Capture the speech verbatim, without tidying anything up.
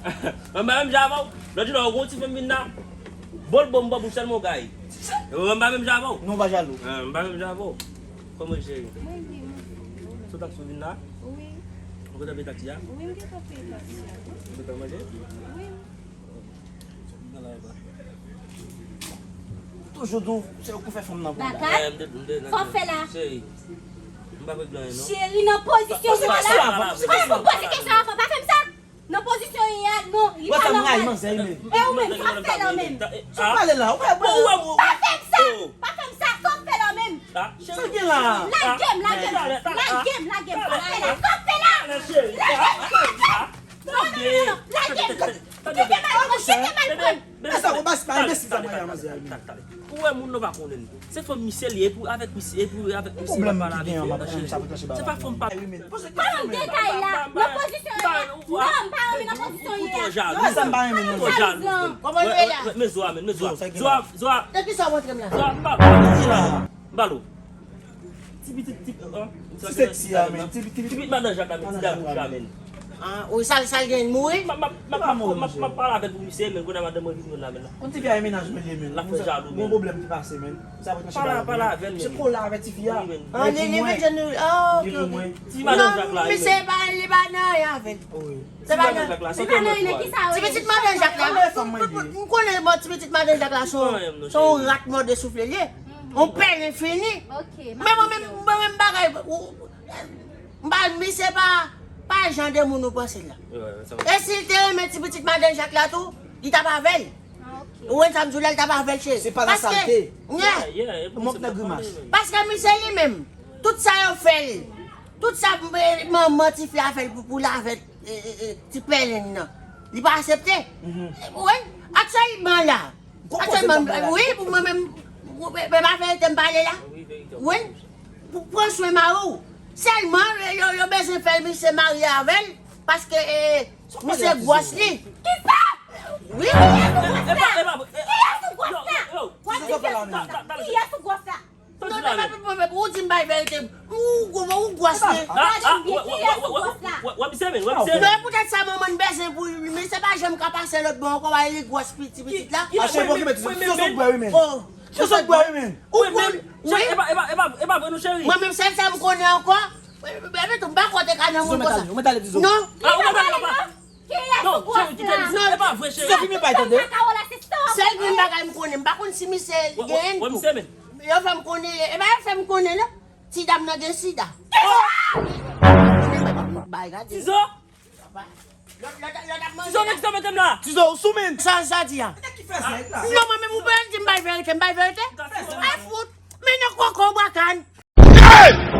Mwen pa menm jan avè w. Lòt jou la, ou gon ti fanm vin la. Bòl bon, m ban bouch sèlman w gaye. Mwen pa menm jan avè w. Non, w pa jalou. M pa menm jan avè w. Kòman cheri? Mwen byen, mwen byen. Sou taksi ou vin la? Wi. Ou gentan peye taksi a? Wi, m gentan peye taksi a. Ou gentan manje? Wi. Toujou di w se ou ki fè fanm nan pou w la. Baka? Sa w fè la? Cheri, m pa regle anyen non. Cheri, nan pozisyon ou la. Poze kesyon avan, pa fè m sa. Nan pozisyon ou ye a, non, li pa nòmal. E ou menm, sa w fè la menm? Sa w pale la? Ou wè, ou wè, ou wè. Pa fè m sa! Pa fè m sa! Sa w fè la menm? Sa gen la? Lage m, lage m, lage m, lage m, sa w fè la? Sa w fè la? Lage m, lage m, lage m. Non, non, non, non, lage m. Kite m al pran, kite m al pran. Esa, ou bas pa enbesil sa mwen a manzè a. Ou wè moun nan pa konnen. Se fanm misye li, epi avèk misye, epi avèk misye w ap pale avèk li nan cheri. Se pa fanm pa. Kòman detay la? Nan pozisyon yo a? Non, m pa renmen nan pozisyon yo a. Sa m pa renmen non. Ou twò jalou. Kòman yo ye la? Men zo a, men, men zo a. Zo a, zo a. Nan kisa w montre m la? Zo a, m pa, m pa lo. Ti pitit, ti, an? Ti seksi a, men. Ti pitit. Ti pitit madan Jak la, men. Ti dabouch la, men. Ah, wi, sa, sa l gen mouri? M ap, m ap, m ap, m ap, m ap, m ap pale avè l pou misye, men kounye a madanm mwen vin jwenn la, men la. Yon ti fi a e mennaj mwen li ye, men. L ap fè jalou, men. Gon pwoblèm ki pase, men. Sa pa t nan chita la. Pale avè l, men. Se kòl la avè ti fi a. Wi, men. Ah, li, li vin jwenn nou. Ah, ok, ok. Li remwen. Ti madan Jak la, men misye pa, li pa nan anyen avè l. Wi. Ti madan Jak la, se kòman l twò. Ti pitit madan Jak la. M konnen, bon, ti pitit madan Jak la, se yon, se yon rat mòde soufle li ye. Yon pèlen fini. Men mwen menm, mwen menm bagay, ou, M pa, misye pa, pa jan de moun ou panse l la. E si l te renmen ti pitit madan Jak la tou, li t ap avè l. Ou konn sa m di w la, li t ap avè l, cheri. Se pa nan sa l te. Paske, yeah, yeah, e pou misye pa pale menm. Paske misye li menm, tout sa yo fè l, tout sa, eh, manman tifi a fè l pou, pou l avè, eh, eh, eh, ti pèlen nan, li pa aksepte. Ou konn, aktyèlman la, Aktyèlman, wi, pou mwen menm, mwen pa verite m pale la. Wi, pou pran swen mari w. Sèlman, yo, yo bezwen fè misye marye avè l, paske, eh, misye gwòs li. Kisa? Wi, wi, wi, wi. Verite, ou gwo, ou gwòs li. Ah, ah, wè, wè, wè, wè, wè, wè, wè, misye menm, wè, misye Non, e poutèt sa manman n bezwen pou li, men se pa janm ka pase lòt bò ankò, wè, li gwòs piti, pitit la. Ki la, mwen, mwen, mwen, mwen, Sou sot bwè wi men. Oh, Sou sot bwè wi men. ou mwen, konn, mwen, cheri, e pa, e pa, e pa, e pa vre non, cheri. Mwen menm sèl sa m konnen ankò. Bebe tou, m pa konte ka nan moun konsa. Mwen t ale di zo. Non. Ah, ou pa tande papa. Non, cheri, kite misye. E pa vre, cheri. Sou fimi bay tande. Sèl grenn bagay m konnen, m pa konn si misye Wè, wè, gen wè, misye menm. Yo fè m konnen, e pa yo fè m konnen non. Ti dam nan gen sida. Bay gade. Tizo, Lòt, lòt, lòt ap manje. Tizo, nèg sa mete m la. Tizo ou sou men. Sa, sa di a. Ki fè sa la? Non, mwen menm ou pa di m bay verite, m bay verite. Ay fout. Men nan koko bwakan.